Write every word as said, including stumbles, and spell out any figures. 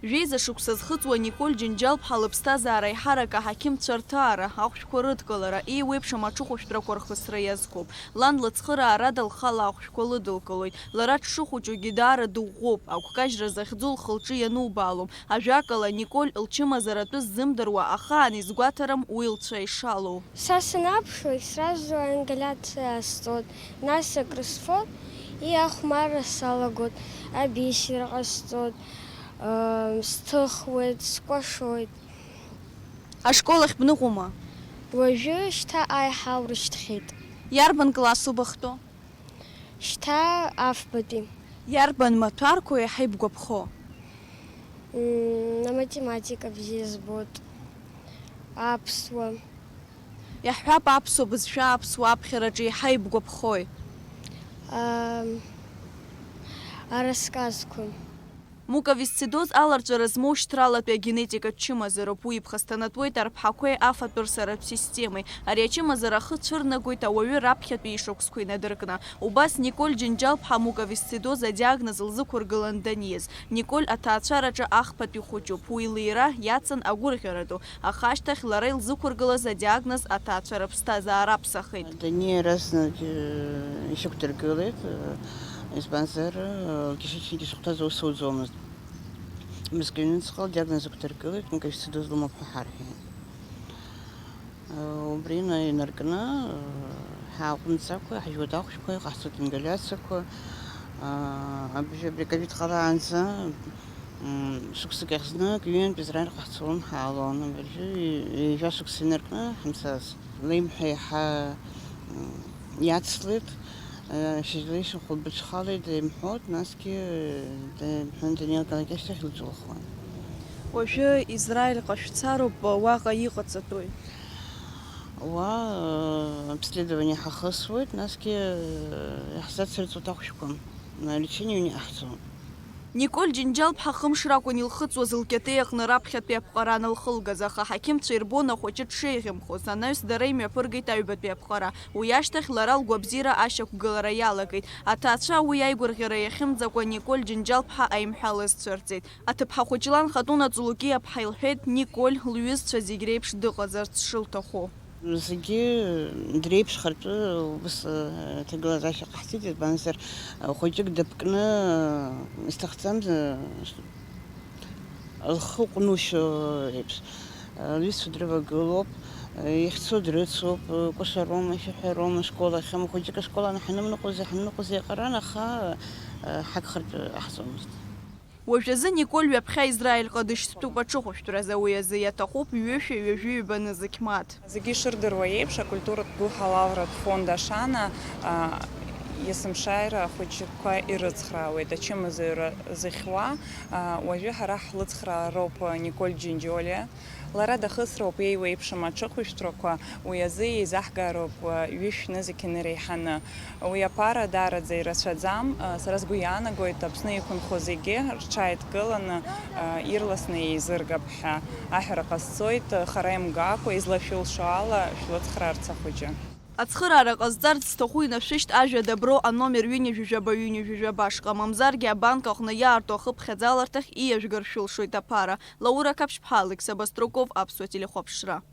Жәеиза шықәса зхыҵуа Николь Џьынџьал-ԥҳа лыԥсҭазаара аиҳарак аҳақьымцәа рҭаара, ахәшәқәа рыдкылара, еиуеиԥшым аҽыхәшәтәрақәа рхысра иазкуп. Лан лыцхыраарадала лхала ахәшәқәа лыдылкылоит. Лара дшыхәыҷугьы даара дыӷәӷәоуп, агәкажьра захьӡу лхы-лҿы ианубаалом. Ажәакала, Николь лчымазара атәы ззымдыруа ахаан изгәаҭарым уи лцәа ишалоу. Са санаԥшлак, сразу аингаляциа ҟасҵоит, нас акрысфоит, иахәмарра салагоит, абисер ҟасҵоит, ыы, сҭыхуеит, скәашоит. Ашкол ахь бныҟәома? Уажәы шьҭа аиҳа урышьҭхьеит. Иарбан класс убахҭоу? Шьҭа афбатәи. Иарбан маҭәарқәоу еиҳа ибгәаԥхо? Мм, аматематика бзиа збоит. Аԥсуа. Иаҳҳәап, аԥсуа бызшәа, аԥсуа аԥхьараҿы еиҳа ибгәаԥхои? Ам, арассказқәа. Муковисцидоз аларҵәара змоу шьҭралатәи агенетикатә чымазароуп. Уи иԥхасҭанатәуеит арԥҳақәеи афатә-рсаратә системеи. Ари ачымазара ахы цәырнагоит ауаҩы раԥхьатәи ишықәсқәа инадыркны. Убас Николь Џьынџьал-ԥҳа муковисцидоз адиагноз лзықәыргылан даниз. Николь аҭаацәараҿы ахԥатәи хәыҷуп. Уи лиира иацын агәырӷьаратәу, аха ашьҭахь лара илзықәыргылаз адиагноз аҭаацәа рыԥсҭазаара аԥсахит. Даниа иаразнак, э, ишьақәдыргылеит, э, избанзар, э, лкишечник ишахәҭаз аус луӡомызт. Мызкы ҩнуҵҟала адиагноз ықәдыргылеит, муковисцидоз лымоуп ҳәа ҳарҳәеит. Э, убри ина-, инаркны, э, ҳааҟәымҵӡакәа, ҳжәуеит ахәшәқәа, иҟаҳҵоит ингалиациақәа, э, абжьы абри аковид ҟалаанӡа, Мм, шықәсык иахь знык ҩынтә Израиль ҟаҳҵалон ҳаалон. Абыржәы ҩажәа шықәса инаркны ҳамцаз. Леимҳәа еиҳа, мм, иацлеит, э, шьыжьла ишьамхы лбыҽхалеит, деимҳәоит, насгьы, э, деимҳәан, Даниел Галакьа ашьҭахь илҿылхуан. Уажәы Израильҟа шәцароуп, уаҟа иҟаҵатәуи? Уа, э, обследование ҳахысуеит, насгьы, э, иаҳзацырҵоит ахәшәқәа, э, лечение ҩны иҟаҳҵоит. Николь Џьынџьал-ԥҳа хымш ракәын илхыҵуаз лкьатеи аҟны раԥхьатәи аԥҟара анылхылгаз, аха аҳақьымцәа ирбон ахәыҷы дшеиӷьымхоз. Анаҩс дара имҩаԥыргеит аҩбатәи аԥҟара. Уи ашьҭахь лара лгәабзиара ашьақәгылара иалагеит. Аҭаацәа уи аигәырӷьара иахьымӡакәа Николь Џьынџьал-ԥҳа аимҳәа лызцәырҵит. Аҭыԥҳа хәыҷы лан Хатуна Цулукиа-ԥҳа илҳәеит, Николь лҩызцәа зегь реиԥш дыҟазарц шылҭаху. Зегьы дреиԥшхартәы убыс, э, аҭагылазаашьа ҟаҳҵеит, избанзар, э, хәыҷык дыԥкны, э, исҭахӡам, э, лхы ҟәнушьо еиԥш, э, лҩызцәа дрывагылоуп, э, ихьцо дрыцуп, э, кәашароума, шәаҳәароума, школ ахьыма, хәыҷык ашкол анаҳанымныҟәоз, иҳанныҟәоз еиҟаран, аха, э, ҳагхартә ҟаҳҵомызт. Уажәазы Николь ҩаԥхьа Израильҟа дышьҭтәуп аҽыхәшәтәразы, уи азы иаҭахуп ҩышәи ҩажәи ҩба нызқь мааҭ. Зегьы ишырдыруа еиԥш, акультуратә гәыҳалалратә фонд Ашана, а, есымшааира ахәыҷқәа ирыцхраауеит, ачымазаҩра зыхьуа, а, уажәы ҳара ҳлыцхраароуп Николь Џьынџьолиа. Лара дахысроуп еиуеиԥшым аҽыхәышәтәрақәа, уи азы еизаҳгароуп, уа, ҩышә нызқь инареиҳаны. Уи аԥара даараӡа ирацәаӡам. Сара сгәы иаанагоит, Аԥсны иқәынхо зегьы рҽааидкыланы, ирласны еизыргап ҳәа аҳәара ҟасҵоит, хара имгакәа, излашәылшо ала шәлыцхраарц ахәыҷы. Ацхыраара ҟазҵарц зҭаху инашәышьҭ ажәа Добро аномер ҩынҩажәи жәаба, ҩынҩажәи жәаба ашҟа, мамзаргьы абанк аҟны иаарту ахыԥхьаӡаларҭахь ииажәгар шәылшоит аԥара. Лаура Қаԥшьԥҳа, Алықьса Баструков, Аԥсуа телехәаԥшра.